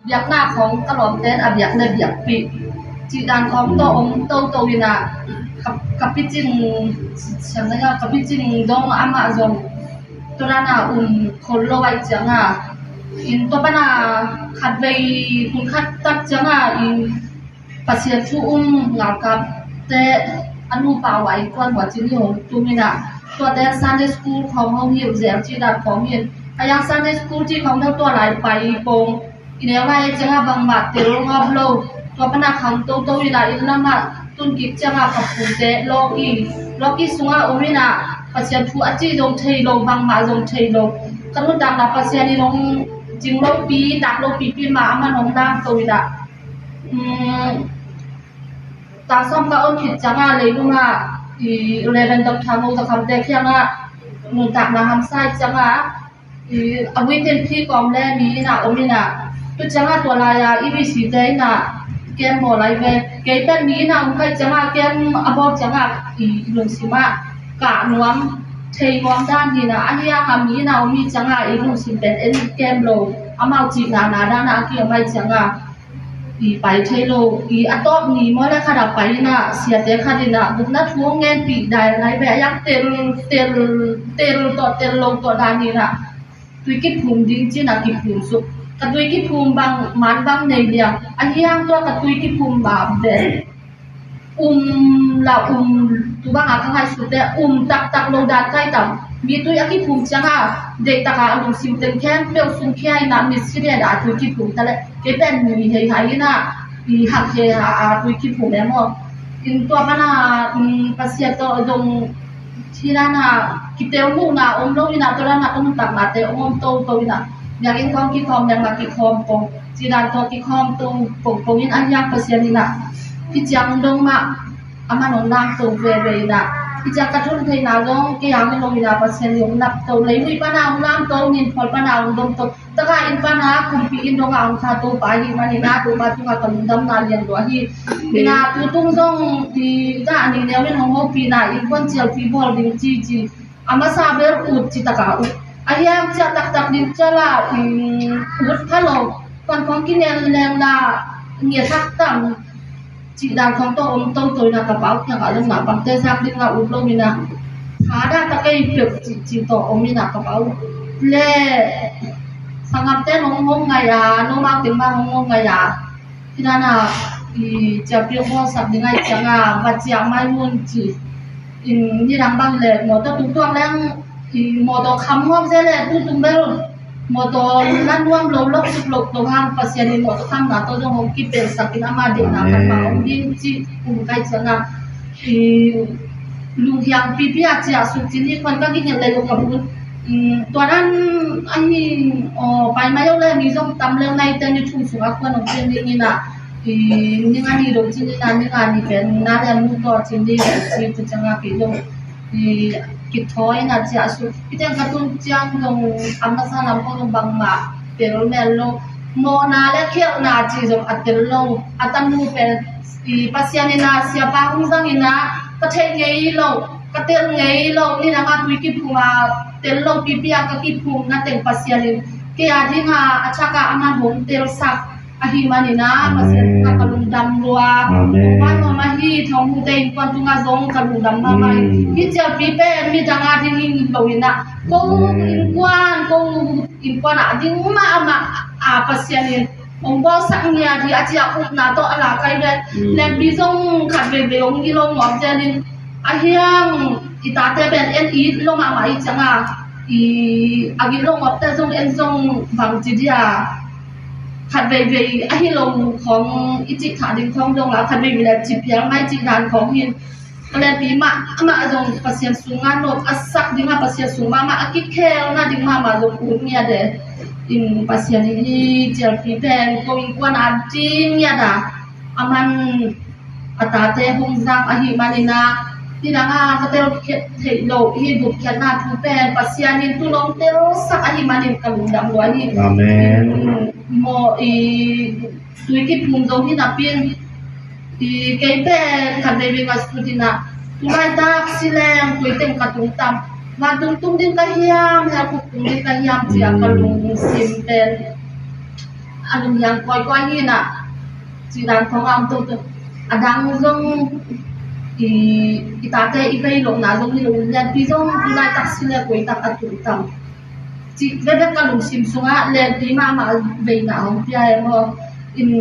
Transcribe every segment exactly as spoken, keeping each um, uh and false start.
biakna khawng ka lawmte in a biak le biakpih cih dan khawng tawh om toto in ah, ka, ka picing, siam na ka picing dong amah zong tua dan a um khol lo ahih ciangin, in tua pan a khatvei hun khat tak ciangin, in Pasian thu um ngalkapte a nupa uh a innkuan uh a cin hi hong tum in ah, tuate Sunday school khawng hong hilh zel cih dan khawng hi in, a yang Sunday school cih khawng deuh tua lai pai pong i neu lai ciangin bangmah tel ngawp lo. Tua pan a khang toto in ah, inn lamah tun kik ciangin ka pute lawki, lawki sungah om in ah, Pasian thu a cih zong thei lo, bangmah zong thei lo. Ka nuntakna Pasian in hong cing lopi, tak lopi pi mah, aman hong lamto in ah, um, tangsawm ka on khit ciangin leilungah i Reverend Doctor Ngo Za Kham te kiangah nuntakna hamsa ahih ciangin, i a vui tenpih kawm le mi in ah om in ah, tu ciangin tua lai-a E B C te in ah kem bawl lai ve. Kei pen mi in ah om ka hih ciangin kem a bawl ciangin i lungsim ah kah nuam, thei nuam dan hi in ah, ahi hangin mi in ah om hi ciangin i lungsim pen en kem lo, amau cihna na dan a kiom ahih ciangin i pai thei lo. I a tawp ni maw le khat a pai in ah, siate khat in ah gupna thu hong ngenpih dai lai ve, a yang tel, tel, tel tawh tel lo tawh dan in ah, tui kiphum ding ci in ah kiphum suk. Ka tui kiphum bang, man bang nei liang, ahi hang tua ka tui kiphum bang pen um la um, tu bang a ka ngaihsut te um taktak lo dan ka hi tam. Mi tui a kiphum ciangin deihtak a a lungsim teng khempeuh sungkhia in ah, mit si den a tui kiphum ta leh, kei pen mi hei hai in ah, i hak hei a, a tui kiphum e maw. In tua pan a, um, Pasian tawh zong ci dan a kitel muhna om lo in ah, tua dan a ka nuntaknate om om toto in ah, biakinn khawng kikhawm, biakinn kikhawm pong, ci dan tawh kikhawm to pong pong in, ahi hang Pasian in ah hih ciang dong mah aman hong lamto veve in ah, hih ciang ka thuntheihna zong kei a om lo in ah, Pasian in hong lamto, leivui pan a hong lamto, ninphawl pan a hong domto, taka inn pan a kumpi inn dong a hong kha Topa ahih manin ah, Topa tungah ka lungdamna lian lua hi. In ah tu tung zong i zah a ni neu in hong hopih in ah, innkuan cialpi bawl ding ci ci, a masa bel ut ci tak a ut. Ahi hang ciah taktak ding ciang la, um, ut pha lo. Kuan khawng kinen leng la, ngiat hak tam cih dan khawng tawh om toto in ah, ka pa uh kiangah zong naupangte sak ding a ut lo in ah, thadah ta kei peuh cih, cih tawh om in ah, ka pa uh le sanggam ten hong, hong ngai a, nomau teng mah hong, hong ngai a, hih dan a i cialpi hong bawlsak ding ahih ciangin va ciah mai un ci. In nidang bang le mawtaw tung tuak leng, i mawtaw kham ngawp zel le, tu tung bel mawtaw la nuam lo, lok suk lo, tua hang Pasian in mawtaw khamna tawh zong hong kipelsak in, ama deihna khat mah om ding ci, um ka hih ciangin i lunghiang pipi a ciah suk ci ni, kuan ka kingel le lo ka bun. Um, tua dan ahi, aw, pai mai lo le, mi zong tam leng nai ten ni thum sungah kuan hong ci ni in ah, i ning a ni lo ci ni in ah, ning a ni pen na le mu tawh ci ni, ci tu ciangin kei zong i kithawi in ah ciah suk. Hih teng ka tun ciang zong a masa lam khawng zong bangmah tel mel lo. Mawhna le khialhna cih zong a tel lo. A tanu pen i Pasian in ah siapa hong zang in ah, ka theih ngei lo, ka tel ngei lo, nidang a tui kiphum a tel lo pipi a ka kiphumna teng Pasian in kei a ding a, a thak a aman hong telsak ahih manin ah, Pasian tungah ka lungdam lua. Amen. Hong vai nuam ahi, Thawng Hu te innkuan tungah zong ka lungdam mahmah hi. Mm. Hih cialpi pen midang a ding hi lo in ah, ko innkuan, ko innkuan a ding mahmah a Pasian in hong bawlsak ngiat hi, a ci a, upna tawh a la kai ve. Mm. Lempi zong khat veivei hong it lo ngawp zel in, ahi hang i tate pen en it lo mahmah ahih ciangin, i a it lo ngawpte zong en zong bang ci dia, khat veivei ahi lo khawng i cih thah ding khawng dong la, khat veivei le ci phial mai cih dan khawng hi in, ka lempi mahmah zong Pasian sungah nop a sak ding a, Pasian sung mahmah a kikhelna ding mahmah zong ut ngiat e. In Pasian in hih cialpi pen ko innkuan a ding ngiat a, aman a tate hong zang ahih manin ah, nidang a ka tel theih loh hih gupkhiatna thu pen Pasian in tu-in hong telsak ahih manin ka lungdam lua hi. Amen. Maw, i tui kiphum zo hi napi in, i kei pen khat veivei ngaihsut in ah, tu laitak si leng tui teng ka tung tam, vantung tung ding ka hiam, hell khuk tung ding ka hiam ci a ka lungsim pen A lunghiang kawikawi hi na, ci dan thong a om toto. A dang zong i, i tate i vei lohna zong hi lo, lianpi zong tu laitak si le koi tak a tu tam. Ci veve ka lungsim sungah lianpi mahmah veina hong pia e maw. In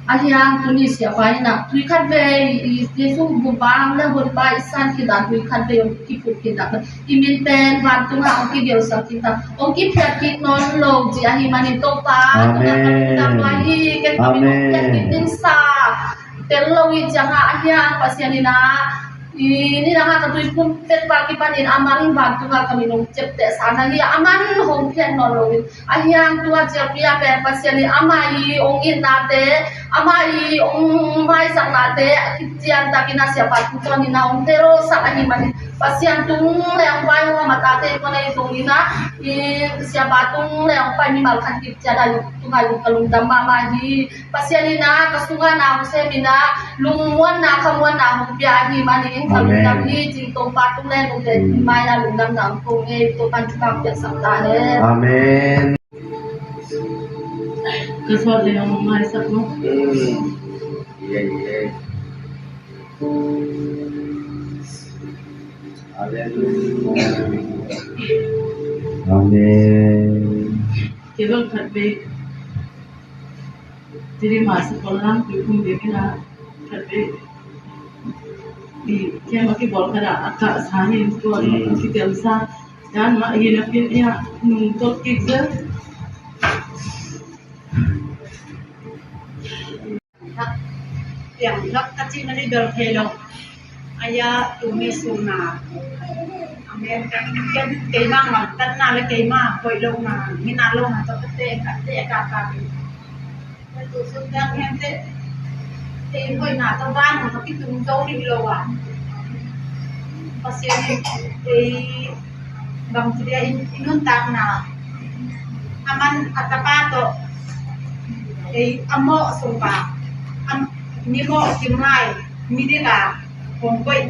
a hiang tuni siapa in a tui khat vei i Jesu gumpa le honpa i san khin dan tui khat vei hong kiphut khin dan. I min pen vantung ah hong kigelsak kik ta, hong kiphiat kik nawn lo ci ahi manin Topa, Amen. Tuna ka lungdam lai hi, ken ka min hong phiat kik ding sa tel lo hi ciang ah, a hiang Pasian in ah, i ni dang ah ka tuiphum tek pa kipanin aman vantung ah ka min hong ciapteh sa na hi, aman hong phiat nawn lo hi. A hiang tua ciapi a pen Pasian in ama i hong itnate, ama i hong maisaknate, a kician takin a siapa tung tawn in a hong telsak ahi manin Pasian tung le hong pai hong a matate i kua nei tung in a, i siapa tung le hong pai mimal khat kician a tung a lung ka lungdam mahmah hi. Pasian in a ka sungah na hong sem in a lungmuanna khamuanna hong pia ahi manin ka lungdam hi. Cing Topa tung le nung le mai a lungdamna hong ko ngei Topa in thupha piaksak ta hen. Amen. Ka suat le hong maisak maw? Mm. Yeah, yeah. Hallelujah. Amen. Kei bang khat vei. Tiri masa kolang tu kum vei kena khat vei. Di kei maki bol kada aka sahin tu a kitel sa. Dan mah hi napi-in a nungtot kik zel. Piangthak ka cih mah i bel thei lo. Aya tuni sungna. Amen. Keimah ngamtatna le keimah hoih lohna, minat lohna tawh ka teh, ka teh, ka ka. Tua sung teng hen teh, ei hoihna tawh vantung tawh kitung zo ding lo a. Pasian in ei bangci dia i nuntakna, aman a tapa tawh ei a mawh sungpa, a mi mawh kimlai, mi dila hong koih,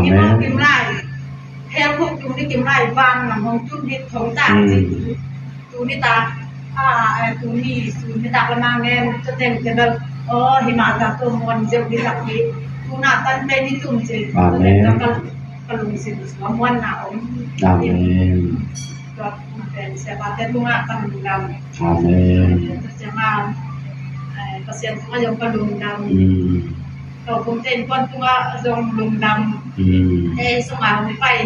mi mawh kimlai, hell khuk tung ding kimlai, van lam hong tun ding thong ta ci. Tuni ta, a, a, tuni, tuni ta ka ma ngen, ka teng te bel, o, hi ma ta to muan zeu di tak hi. Tuna tan pe ni tum ce. Amen. Ka, ka lungsim sua muan na om. Amen. Ka pen sia pa te tunga ka lungdam. Amen. Ka sia ma, eh, ka sia tunga yong ka lungdam. Mm. Ka kum ten kon tunga zong lungdam. Mm. Eh, sunga mi pai.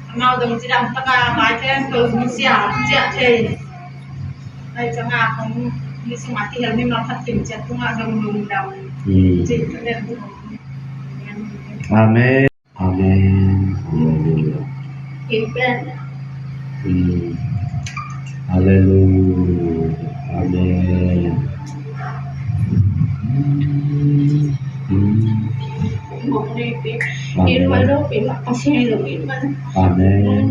Amau dong cidam taka mai ken ko musia cia thei. Ai canga kong ni sunga kihel mi ma phat kim cia tunga dong lungdam. Hmm. Cik nen. Amen. Amen. Hallelujah. Amen. Hmm. Hallelujah. Amen. Hmm. Amen. Amen.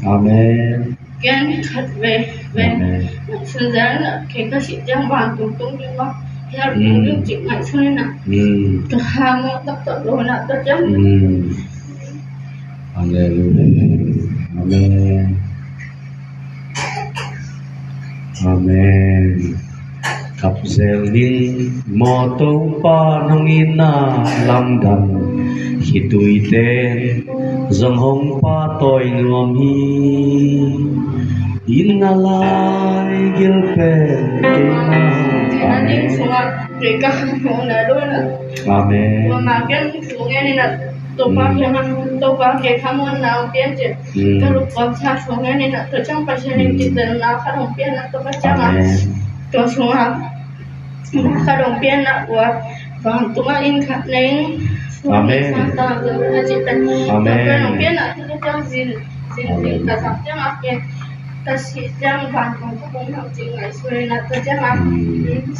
Amen. Ken khat ve ve. Amen. Ngaihsun zel na kei ka sih ciang vantung tung ding mah. Hell tung ding cih ngaihsun na. Mm. Ka ha mawh taktak lo na ka ciang. Mm. Hallelujah. Amen. Amen. Kapsel ning maw Topa nong itna lamdang, khitui ten zong hong pahtawi nuam hi. Itna lai gil pen keimah. Amen. Amen. Topa kei khamuanna hong pian cin. Mm. Ka lupkawm sa sung ngen in a tua ciang Pasian in kitelna khat hong pian a tua ka ciang a. Amen. Tua sung a na khat hong pian a tua vantung a inn khat nei. Amen. Sang ta tua ka cih pen. Amen. Tua hong pian a tua ka ciang zin zin zin ka sak ciang a pian. Ka sih ciang vantung ka hong hong cih ngaihsun in a tua ciang a. Mm.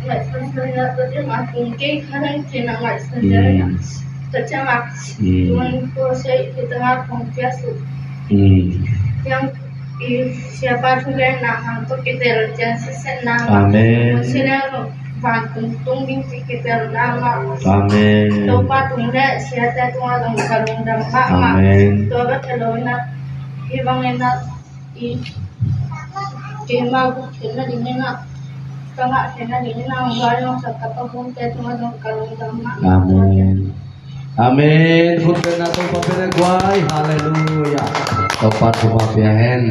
Ngaihsun in a tua ciang a kung kei khat hong cih na ngaihsun in a. Mm. Tua ciang a, mm, tuan tua sei i tanga kong cia su. Mm. Ciang i siapa thu gen na hang tua kitel ciang sisen na. Amen. Tua sinen lo vantung tung ding ci kitel na ma. Amen. Topa tung le siate tung a dong ka lungdam ma ma. Amen. Tua ba telo na i bang na i keima guk khen na ding na. Ka ngah kei na ding in a hong guai hong sak ka Pa Gumte tungah zong ka lungdam mah. Amen. Amen. Khut beng na Topa pen a guai. Halleluiah. Topa thupha pia hen.